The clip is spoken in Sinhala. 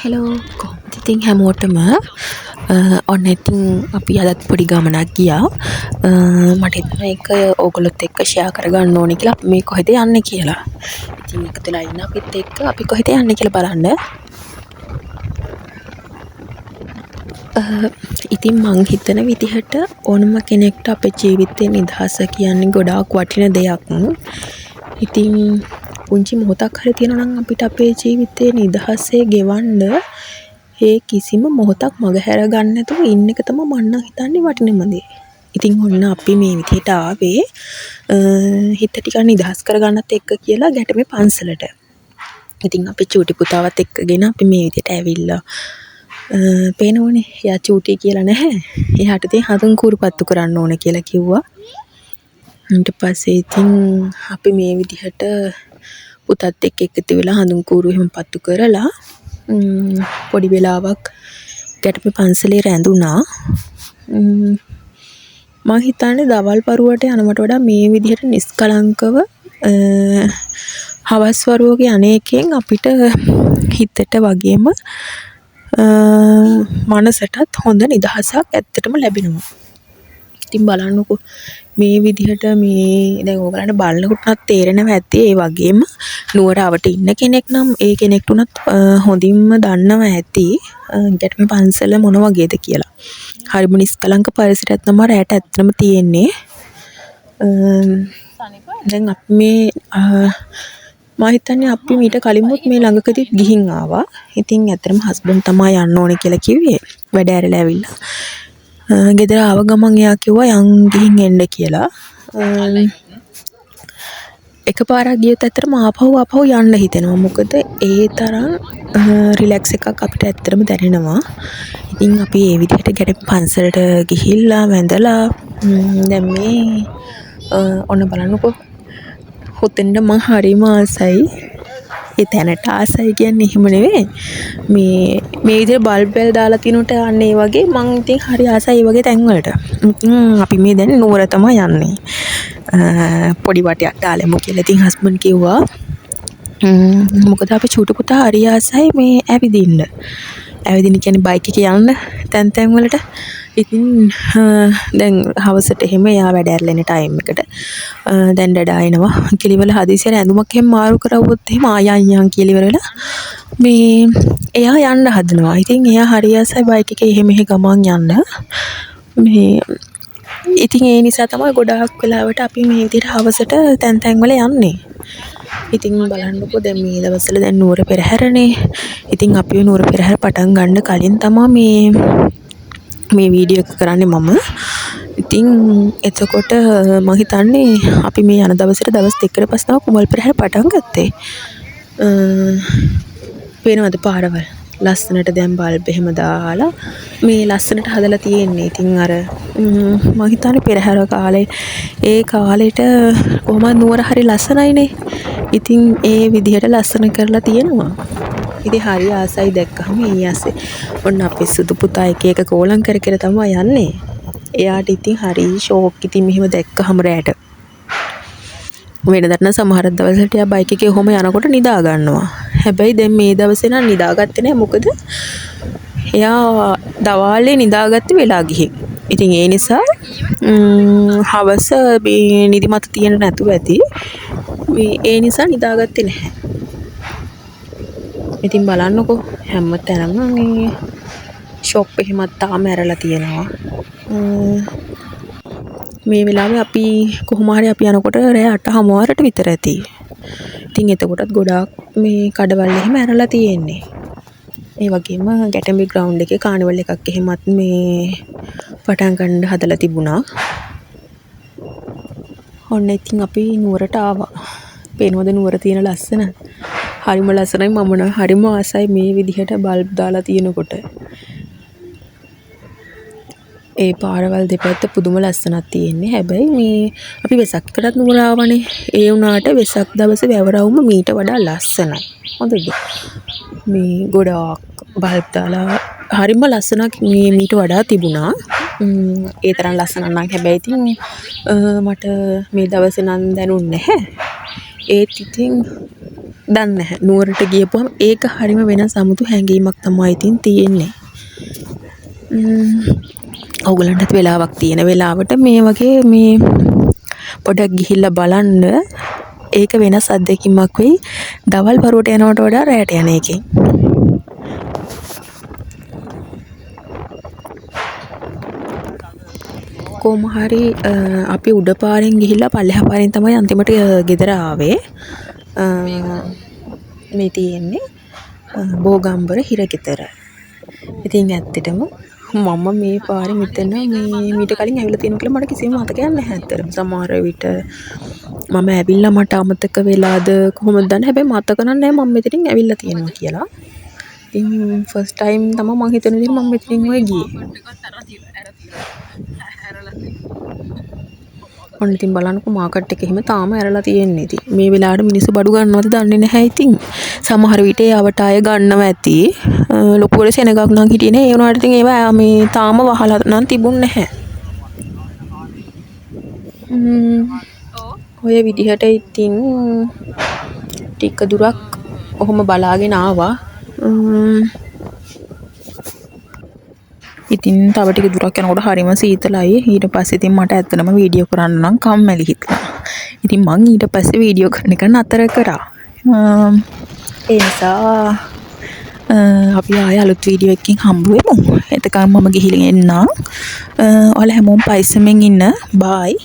හෙලෝ, කොහොමද ඉතින් හැමෝටම? ඔන්න ඉතින් අපි අදත් පොඩි ගමනක් ගියා. මට හිතුණා ඒක ඕගොල්ලොත් එක්ක ෂෙයා කරගන්න ඕනේ කියලා, අපි මේ කොහෙද යන්නේ කියලා. ඉතින් එකතු වෙලා ඉන්න අපිත් එක්ක අපි කොහෙද යන්නේ කියලා බලන්න. ඉතින් මං හිතන විදිහට ඕනම කෙනෙක්ට අපේ ජීවිතේ නිදහස කියන්නේ ගොඩාක් වටින දෙයක්. ඉතින් පුංචි මොහොතක් හරි තියෙනවා නම් අපිට අපේ ජීවිතේ නිදහසේ ගෙවන්න ඒ කිසිම මොහොතක් මගහැර ගන්න නැතුව ඉන්න එක තමයි මං නම් හිතන්නේ වටිනම දේ. ඉතින් ඔන්න අපි මේ විදිහට ආවේ හිත ටිකක් නිදහස් කරගන්නත් එක්ක කියලා ගැටමේ පන්සලට. ඉතින් අපි චූටි පුතාවත් එක්කගෙන අපි මේ විදිහට ඇවිල්ලා පේනවනේ එයා චූටි කියලා නැහැ. එයාට ඉතින් හඳුන් කූරු පත්තු කරන්න ඕන කියලා කිව්වා. ඊට පස්සේ ඉතින් අපි මේ විදිහට පුතත් එක්ක එකතු වෙලා හඳුන් කූරු එහෙම පත්තු කරලා පොඩි වෙලාවක් ගැටමේ පන්සලේ රැඳුණා. මං හිතන්නේ දවල් වරුවට යනවට වඩා මේ විදිහට නිස්කලංකව හවස් වරුවක යන එකෙන් අපිට හිතට වගේම මනසටත් හොඳ නිදහසක් ඇත්තටම ලැබෙනවා. ඉතින් බලන්නකෝ මේ විදිහට මේ දැන් ඕගලන්ට බලනකොට උනත් තේරෙනවා ඇති. ඒ වගේම නුවර අවට ඉන්න කෙනෙක් නම් ඒ කෙනෙක්ට උනත් හොඳින්ම දන්නවා ඇති ගැටමේ පන්සල මොන වගේද කියලා. හරිම නිස්කලංක පරිසරයක් තමයි රැට ඇත්තටම තියෙන්නේ. දැන් අපි මේ මම හිතන්නේ අපි මීට කලිමුත් මේ ළඟකදීත් ගිහින් ආවා. ඉතින් ඇත්තටම හස්බන්ඩ් තමයි යන්න ඕනේ කියලා කිව්වේ. වැඩ ඇරලා ඇවිල්ලා. ගෙදර ආව ගමන් එයා කිව්වා යන් ගිහින් එන්න කියලා. එකපාරක් ගියොත් ඇත්තටම ආපහු ආපහු යන්න හිතෙනවා. මොකද ඒ තරම් රිලැක්ස් එකක් අපිට ඇත්තටම දැනෙනවා. ඉතින් අපි ඒ විදිහට ගැටේ පන්සලට ගිහිල්ලා වැඳලා දැන් මේ ඔන්න බලන්නකෝ. හොතෙන්ට මං හරිම ආසයි. ඒ තැනට ආසයි කියන්නේ එහෙම නෙවෙයි. මේ මේ විදිහට බල්බ් වැල් දාලා තිනොට අන්න ඒ වගේ මං ඉතින් හරි ආසයි ඒ වගේ තැන් වලට. ඉතින් අපි මේ දැන් නුවර තමයි යන්නේ. පොඩි වටයක් දාලා එමු කියලා ඉතින් හස්බන්ඩ් කිව්වා. මොකද අපේ චූටි පුතා හරි ආසයි මේ ඇවිදින්න. ඇවිදින්න කියන්නේ බයික් එකේ යන්න තැන් තැන් වලට. ඉතින් දැන් හවසට එහෙම එයා වැඩ ඇරලා එන ටයිම් එකට දැන් ඩඩා එනවා. කිලිවල හදිසියට ඇඳුමක් එහෙම මාරු කරවුවොත් එහෙම ආ යන් යන් කියලා ඉවර වෙලා මේ එයා යන්න හදනවා. ඉතින් එයා හරි ආසයි බයික් එකේ එහෙ මෙහෙ ගමන් යන්න. මේ ඉතින් ඒ නිසා තමයි ගොඩාක් වෙලාවට අපි මේ විදිහට හවසට තැන් තැන් වල යන්නේ. ඉතින් බලන්නකෝ දැන් මේ දවස්වල දැන් නුවර පෙරහැරනේ. ඉතින් අපි නුවර පෙරහැර පටන් ගන්න කලින් තමා මේ වීඩියෝ එක කරන්නේ මම. ඉතින් එතකොට මං හිතන්නේ අපි මේ යන දවසට දවස් දෙකකට පස්සේ තමයි කුමල් පෙරහැර පටන් ගත්තේ. පේනවද පාරවල්? ලස්සනට දැන් බල්බ් එහෙම දාලා මේ ලස්සනට හදලා තියෙන්නේ. ඉතින් අර මං හිතන්නේ පෙරහැර කාලේ ඒ කාලෙට කොහොමද නුවර හරි ලස්සනයිනේ. ඉතින් ඒ විදිහට ලස්සන කරලා තියෙනවා. ඉතින් හරි ආසයි දැක්කහම ඊ ආසේ. ඔන්න අපේ සුදු පුතා එක එක කෝලම් කර කර තමයි යන්නේ. එයාට ඉතින් හරි ෂෝක් ඉතින් මෙහෙම දැක්කහම රෑට. වෙනදට නම් සමහර දවස්වලට එයා බයික් එකේ ඔහොම යනකොට නිදා ගන්නවා. හැබැයි දැන් මේ දවසේ නම් නිදාගත්තේ නෑ. මොකද එයා දවාලේ නිදාගත්තේ වෙලා ගිහින්. ඉතින් ඒ නිසා හවස මේ නිදිමත තියෙන්න නැතුව ඇති. මේ ඒ නිසා නිදාගත්තේ නැහැ. ඉතින් බලන්නකෝ හැම තැනම මේ ෂොප් එහෙමත් තාම ඇරලා තියෙනවා. මේ වෙලාවේ අපි කොහොම හරි අපි යනකොට රෑ අටහමාරට විතර ඇති. ඉතින් එතකොටත් ගොඩාක් මේ කඩවල් එහෙම ඇරලා තියෙන්නේ. ඒ වගේම ගැටඹි ග්‍රවුන්ඩ් එකේ කානිවල් එකක් එහෙමත් මේ පටන් ගන්න හදලා තිබුණා. ඔන්න ඉතින් අපි නුවරට ආවා. පේනවද නුවර තියෙන ලස්සන? හරිම ලස්සනයි. මම නම් හරිම ආසයි මේ විදිහට බල්බ් දාලා තියෙනකොට. ඒ පාරවල් දෙපැත්ත පුදුම ලස්සනක් තියෙන්නේ. හැබැයි මේ අපි වෙසක් එකටත් නුවර ආවනේ. ඒ වුණාට වෙසක් දවසේ වැවරවුම මීට වඩා ලස්සනයි. හොඳද? මේ ගොඩාක් බල්බ් දාලා හරිම ලස්සනක් මේ මීට වඩා තිබුණා. ඒ තරම් ලස්සන නම් හැබැයි ඉතින් මට මේ දවසේ නම් දැනුන්නේ නැහැ. ඒත් ඉතින් දන්නේ නැහැ. නුවරට ගියපුවම ඒක හරිම වෙනස් අමුතු හැඟීමක් තමයි ඉතින් තියෙන්නේ. ඔයගොල්ලන්ටත් වෙලාවක් තියෙන වෙලාවට මේ වගේ මේ පොඩක් ගිහිල්ලා බලන්න. ඒක වෙනස් අත්දැකීමක් වෙයි. දවල් වරුවට යනවට වඩා රැයට යන එකෙන්. කොහොම හරි අපි උඩ පාරෙන් ගිහිල්ලා පල්ලෙහා පාරෙන් තමයි අන්තිමට ගෙදර ආවේ. මේ තියෙන්නේ බෝගම්බර හිරගෙදර. ඉතින් ඇත්තටම මම මේ පාරේ මෙතන මේ මීට කලින් ඇවිල්ලා තියෙනවා කියලා මට කිසිම මතකයක් නැහැ ඇත්තටම. සමහර විට මම ඇවිල්ලා මට අමතක වෙලාද කොහොමද දන්නේ. හැබැයි මතක නම් නෑ මම මෙතනින් ඇවිල්ලා තියෙනවා කියලා. ඉතින් ෆස්ට් ටයිම් තමයි මං හිතන විදිහට මම මෙතනින් ඔය ගියේ. ඔන්න ඉතින් බලන්නකෝ මාකට් එක එහෙම තාම ඇරලා තියෙන්නේ. ඉතින් මේ වෙලාවට මිනිස්සු බඩු ගන්නවද දන්නේ නැහැ. ඉතින් සමහර විට ඒ අවට අය ගන්නව ඇති. ලොකුවට සෙනගක් නම් හිටියේ නෑ. ඒ වුණාට ඉතින් ඒවා මේ තාම වහලා නම් තිබුණ නැහැ. ඔය විදිහට ඉතින් ටික දුරක් ඔහොම බලාගෙන ආවා. ඉතින් තව ටික දුරක් යනකොට හරිම සීතලයි. ඊට පස්සේ ඉතින් මට ඇත්තටම වීඩියෝ කරන්න නම් කම්මැලි හිතුණා. ඉතින් මං ඊට පස්සේ වීඩියෝ කරන එක නතර කරා. ඒ නිසා අපි ආයෙ අලුත් වීඩියෝ එකකින් හම්බ වෙමු. එතකන් මම ගිහින් එන්නම්. ඔයාලා හැමෝම පරිස්සමෙන් ඉන්න. බායි.